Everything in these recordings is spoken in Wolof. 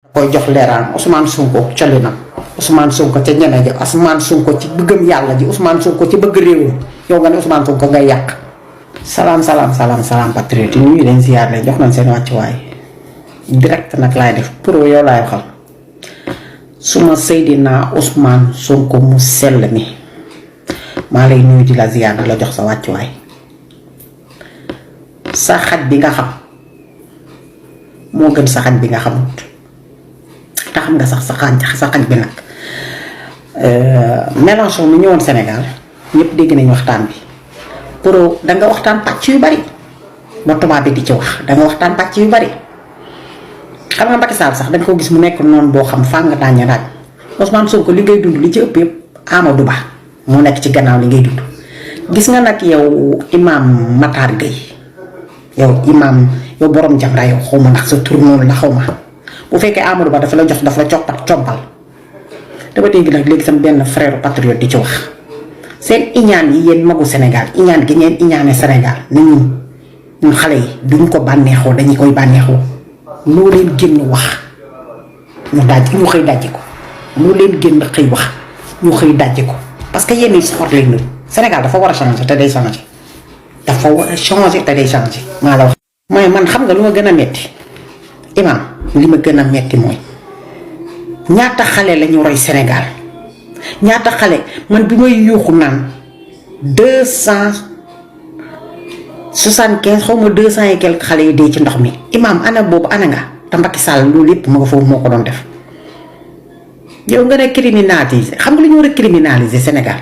koy jox leeraan Ousmane Sonko colinam Ousmane Sonko ca ñeme ji Ousmane Sonko ci bëggam yàlla ji Ousmane Sonko ci bëgg réewam yow nga ne Ousmane Sonko ngay yàq. salaam patriote yi ñu leen ziar leen jox nañ seen wàccuwaay direct nag laay def pour yow laay waxal suma Seydina Ousmane Sonko mu sell mi maa lay nuyu di la ziar di la jox sa wàccuwaay sa xaj bi nga xam moo gën sa xaj bi nga xamut te xam nga sax sa xaj bi nag Mélenchon mi ñëwoon Sénégal ñëpp dégg nañ waxtaan bi pour danga waxtaan pàcc yu bari ba tubaab bi di ci wax danga waxtaan pàcc yu bari xam nga Macky Sall sax dañ ko gis mu nekk noonu boo xam fàng daañu raaj Ousmane Sonko li ngay dund li ci ëpp yëpp Amadou Ba moo nekk ci gannaaw li ngay dund gis nga nag yow Imam Matar Gueye yow borom Jamra yow xaw ma ndax sa tur noonu la xaw ma bu fekkee Amadou Ba dafa la jox dafa la compal dama dégg nag léegi sama benn frère patriote di ci wax seen iñaan yi yéen magu Sénégal iñaan gi ngeen iñaane Sénégal ni ñun xale yi duñ ko bànneexoo dañu koy bànneexoo loo leen génn wax ñu xëy dajji ko loo leen génn xëy wax ñu xëy dajji ko parce que yéen soxor leen nag Sénégal dafa war a changer te day changer maa la wax. mooy man xam nga lu ma gën a metti Imam li ma gën a metti mooy ñaata xale la ñu roy Sénégal ñaata xale man bi may yuuxu naan 275 xaw ma 200 et quelques xale yi dee ci ndox mi Imam ana boobu ana nga te Macky Sall loolu yëpp ma nga foofu moo ko doon def yow nga ne criminaliser xam nga lu ñu war a criminaliser Sénégal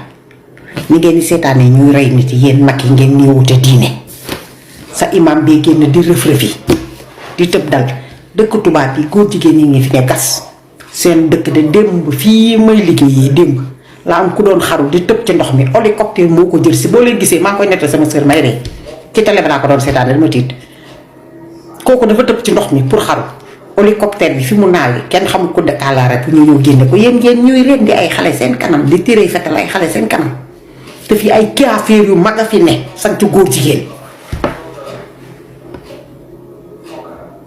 ñi ngeen di seetaanee ñuy rey nit yéen mag yi ngeen ñëw wute diine sa imam bi génn di rëf-rëfi di tëb dal dëkk tubaab yi góor jigéen ñi ngi fi ne gas seen dëkk de démb fii may liggéeyee démb la am ku doon xaru di tëb ci ndox mi hélicoptère moo ko jël si boo leen gisee maa ngi koy nettal sama sœur may rey ci télé bi laa ko doon seetaan dama tiit kooku dafa tëb ci ndox mi pour xaru hélicoptère bi fi mu naawi kenn xamul ko dëkkaala rek ñu ñëw génne ko yéen ñuy leen di ay xale seen kanam di tiré fetal ay xale seen kanam te fii ay kaafeer yu mag a fi ne sant góor jigéen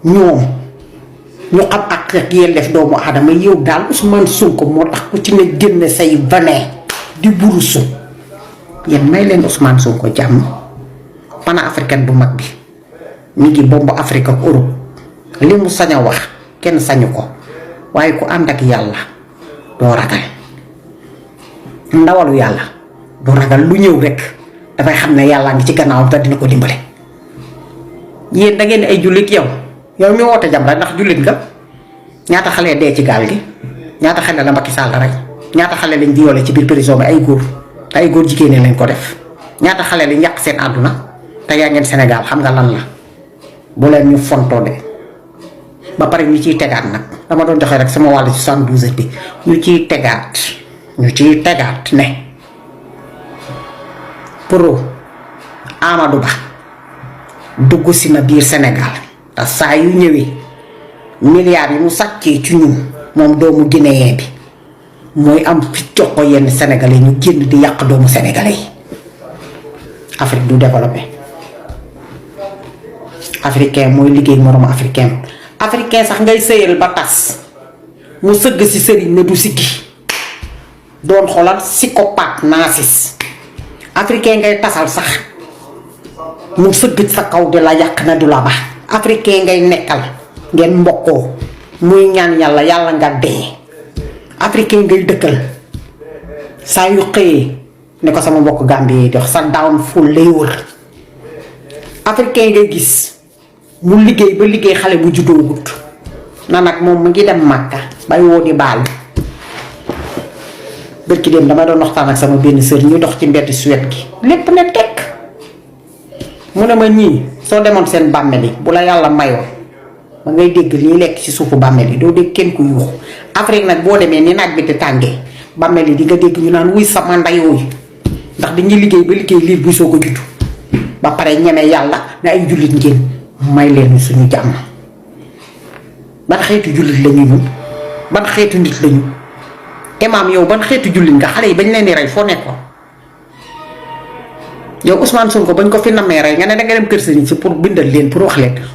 ñoom ñu xam ak yelleef doomu aadama yow daal Ousmane Sonko moo tax ku ci ne génn say banee di burusu yéen may leen Ousmane Sonko jàmm panafricaine bu mag bi mi ngi bomb Afrique ak Europe li mu sañ a wax kenn sañu ko waaye ku ànd ak yàlla doo ragal ndawalu yàlla doo ragal lu ñëw rek dafay xam ne yàllaa ngi ci gannaawam te dina ko dimbale yéen da ngeen ay jullit yow mi woote Jamra ndax jullit nga ñaata xale dee ci gaal gi ñaata xale la Macky Sall rek ñaata xale lañ violé ci biir prison bi ay góor te ay góor jigéen lañ ko def ñaata xale lañ yàq seen àdduna te yaa ngeen Sénégal xam nga lan la bu leen ñu fontoo de ba pare ñu ciy tegaat nag dama doon joxe rek sama wàll ci 72 heures bi ñu ciy tegaat ne pour Amadou Ba dugg si na biir Sénégal te saa yu ñëwee milliards yi mu sàccee ci ñun moom doomu guinéen bi mooy am fi jox ko yenn sénégalais ñu génn di yàq doomu sénégalais yi Afrique du développé africain mooy liggéey moromu africain sax ngay sëyal ba tas mu sëgg si sëriñ ne du sikki doon xoolal psychopathe narcisse africain ngay tasal sax mu sëgg sa kaw di la yàq na du la baax africain ngay nekkal ngeen mbokkoo muy ñaan yàlla nga dee africain ngay dëkkal saa yu xëyee ne ko sama mbokk Gambie dox sa down full lay wër africain ngay gis mu liggéey ba liggéey xale bu juddoo gut na nag moom mu ngi dem Màkka bay woo di baal bërki dem dama doon waxtaan ak sama benn sœur ñu dox ci mbedd Suède gi lépp ne tekk mu ne ma ñii soo demoon seen bàmmeel yi bu la yàlla mayoon ba ngay dégg lii lekk ci suufu bàmmeel yi doo dégg kenn ku yuuxu Afrique nag boo demee ni naaj bi di tàngee bàmmeel yi di nga dégg ñu naan wuy sama ndayoo yi ndax dañuy liggéey ba liggéey liir bi soo ko juddu ba pare ñeme yàlla ne ay jullit ngeen may leen suñu jàmm ban xeetu jullit lañu ñun ban xeetu nit lañu Imam yow ban xeetu jullit nga xale yi bañ leen di rey foo nekkoon yow Ousmane Sonko bañ ko fi namee rey nga ne danga dem kër sëriñ si pour bindal leen pour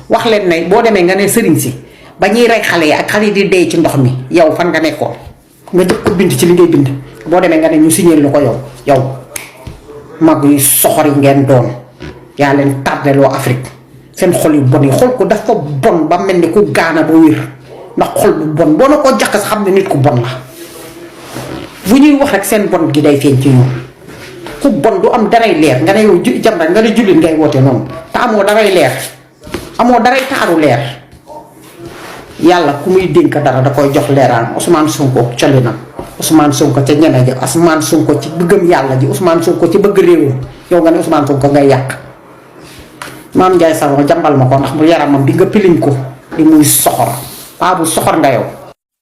wax leen ne boo demee nga ne sëriñ si ba ñuy rey xale yi ak xale yi di dee ci ndox mi yow fan nga nekkoon nga jëkk ko bind ci li ngay bind boo demee nga ne ñu signé lu ko yow mag yu soxor yi ngeen doon yaa leen tardeloo Afrique seen xol yu bon yi xol ko dafa bon ba mel ni ku gaana ba wér ndax xol bu bon boo na koo jaxas xam ne nit ku bon la bu ñuy wax rek seen bon gi day feeñ ci ñoom ku bon du am daray leer nga ne yow Jamra nga ne jullit ngay woote noonu te amoo daray leer amoo daray taaru leer yàlla ku muy dénk dara da koy jox leeraan Ousmane Sonko coli na Ousmane Sonko ca ñeme ji Ousmane Sonko ci bëggam yàlla ji Ousmane Sonko ci bëgg réewam yow nga ne Ousmane Sonko ngay yàq Mame Ndiaye Savon jàmbal ma ko ndax mu yaramam bi nga pilim ko di muy soxor paa bu soxor nga yow